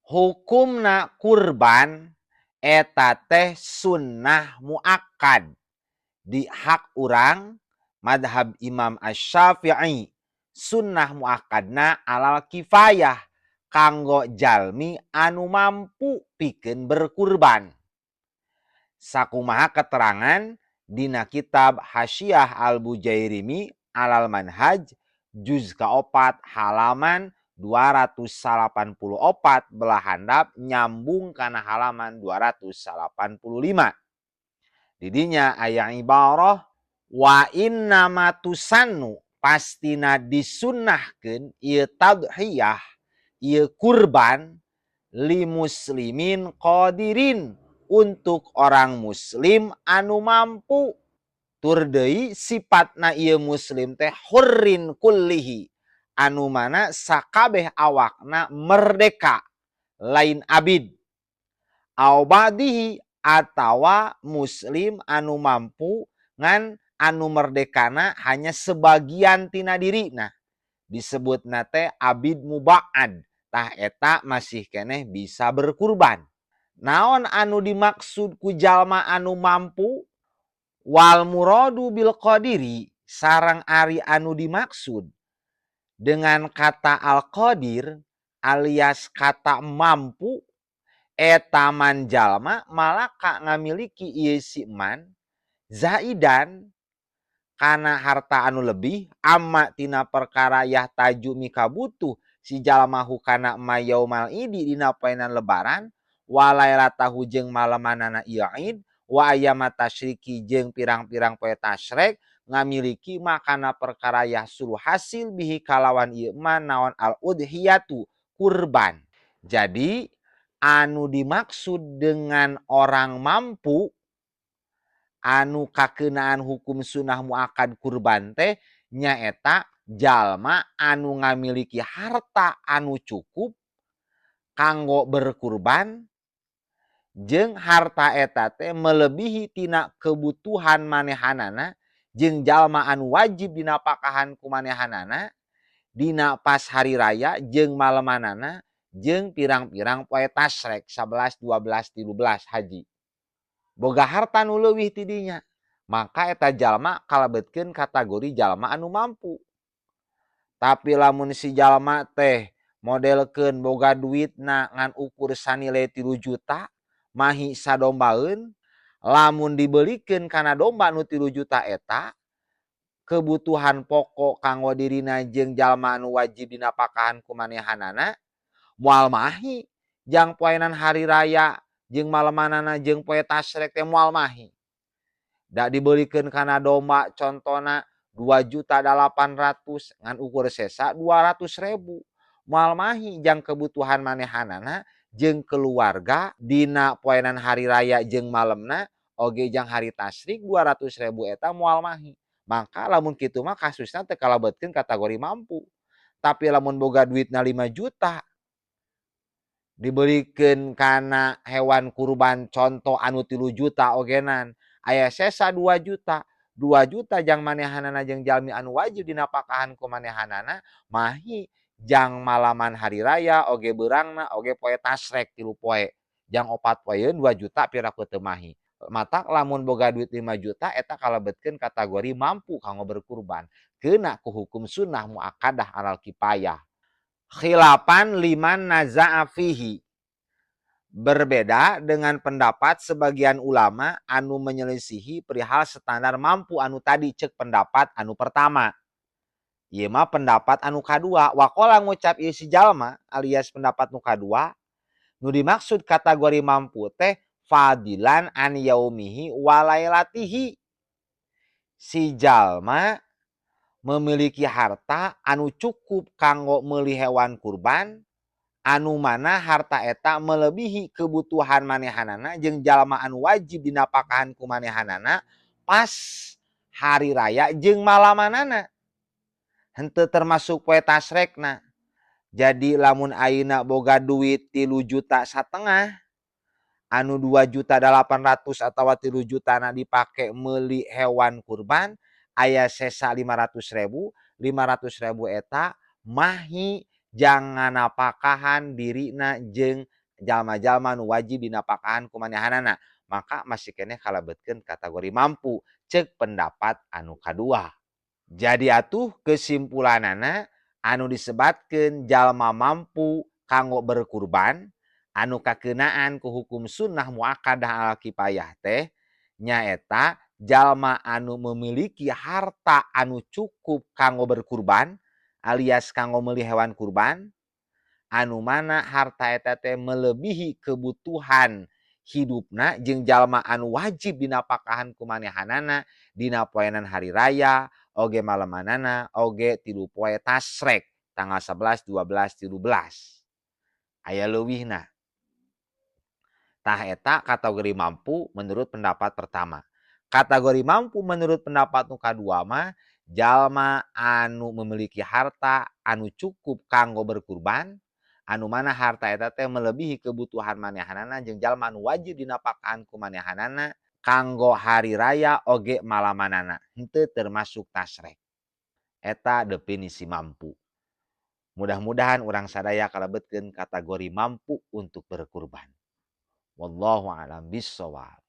Hukumna kurban eta teh sunnah muakkad di hak urang madhab Imam Asy-Syafi'i. Sunnah muakkadna alal kifayah, kanggo jalmi anu mampu pikeun berkurban, sakumaha keterangan dina kitab Hasyiah Al-Bujairimi alal Manhaj juz kaopat halaman 284 belah handap nyambung kana halaman 285. Didinya aya ibarah wa innama tusannu, pastina disunnahkeun ieu tadhiyah, ieu kurban, li muslimin qadirin, untuk orang muslim anu mampu. Tur deui sifatna ieu muslim teh hurrin kullihi, anu mana sakabeh awakna merdeka, lain abid, au ba'dihi, atawa muslim anu mampu ngan anu merdekana hanya sebagian tina dirina, disebutna teh abid muba'ad. Tah, eta masih keneh bisa berkurban. Naon anu dimaksud ku jalma anu mampu? Wal muradu bil qadiri, sareng ari anu dimaksud dengan kata al qadir alias kata mampu eta man jalma malaka ngamiliki ieu si man zaidan kana harta anu lebih amma tina perkara yahtaju mikabutuh si jalma hu kana ma yaumal idi dina poenan Lebaran, walailatahu jeung malemanana ieu Id, wa ayyama tasyriqi jeung pirang-pirang poe tasyrik, ngamiliki makana perkara yahsulu hasil bihi kalawan ieu ma naon al udhiyatu kurban. Jadi anu dimaksud dengan orang mampu anu kakenaan hukum sunnah muakkad kurban teh nyaeta jalma anu ngamiliki harta anu cukup kanggo berkurban jeung harta eta teh melebihi tina kebutuhan manehanana jeung jalma anu wajib dinapakahan ku manehanana dina pas hari raya jeung malemanana jeung pirang-pirang poe tasyrik 11, 12, 13 haji. Boga harta nu leuwih ti dinya, maka eta jalma kalebetkeun kategori jalma anu mampu. Tapi lamun si jalma teh modelkeun boga duitna ngan ukur sanilai 3 juta, mahi sadombaeun, lamun dibelikeun kana domba nu 3 juta eta kebutuhan pokok kanggo dirina jeung jalma anu wajib dinapakahan ku manehanana, moal mahi jang poenan hari raya jeung malemanana jeung poe tasyrik teh, moal mahi. Da dibelikeun kana domba contona 2.800.000 ngan ukur sesa 200.000, moal mahi jang kebutuhan manehanana jeung keluarga dina poenan hari raya jeung malemna oge jang hari tasyrik. 200.000 eta moal mahi. Maka lamun kitu mah kasusna teu kalebetkeun kategori mampu. Tapi lamun boga duitna 5 juta, dibelikeun kana hewan kurban contoh anu 3 juta ogenan aya sesa 2 juta, 2 juta jang manehanana jeung jalmi anu wajib dinapakahan ku manehanana, mahi jang malaman hari raya oge beurangna oge poe tasyrik 3 poe, jang 4 poeun 2 juta piraku teu mahi. Matak lamun boga duit 5 juta eta kalebetkeun kategori mampu kanggo berkurban, keuna ku hukum sunnah muakkadah alal kifayah. Khilafan liman naza'a fihi, berbeda dengan pendapat sebagian ulama anu menyelisihi perihal standar mampu anu tadi cek pendapat anu pertama. Ieu mah pendapat anu kadua. Waqala, ngucap ieu si jalma alias pendapat nu kadua, nu dimaksud kategori mampu teh fadilan an yaumihi walailatihi, si jalma memiliki harta anu cukup kanggo meuli hewan kurban anu mana harta eta melebihi kebutuhan manehanana jeung jalma anu wajib dinapakahan ku manehanana pas hari raya jeung malamanana, henteu termasuk poe tasyrekna. Jadi lamun ayeuna boga duit 3,5 juta, anu 2.800.000 atawa 3 juta na dipake meuli hewan kurban, aya sesa 500.000, 500.000 eta mahi. Jang nganapakahan dirina jeung jalma-jalma nu wajib dinapakahan ku manehanana, maka masih keneh kalebetkeun kategori mampu cek pendapat anu kadua. Jadi atuh kesimpulanana, anu disebatkeun jalma mampu kanggo berkurban anu kakenaan ku hukum sunnah muakkadah al kifayah teh nyaeta jalma anu memiliki harta anu cukup kanggo berkurban alias kanggo meuli hewan kurban, anu mana harta eta teh melebihi kebutuhan hidupna jeung jalma anu wajib dinapakahan ku manehanana dina poenan hari raya oge malemanana oge 3 poe tasrek tanggal 11, 12, 13 aya leuwihna. Tah, eta kategori mampu menurut pendapat pertama. Kategori mampu menurut pendapat nu kadua mah jalma anu memiliki harta anu cukup kanggo berkurban, anu mana harta eta teh melebihi kebutuhan manehanana jeung jalma anu wajib dinapakahan ku manehanana kanggo hari raya oge malamanana, henteu termasuk tasrek. Eta definisi mampu. Mudah-mudahan urang sadaya kalebetkeun kategori mampu untuk berkurban. Wallahu a'lam bissawab.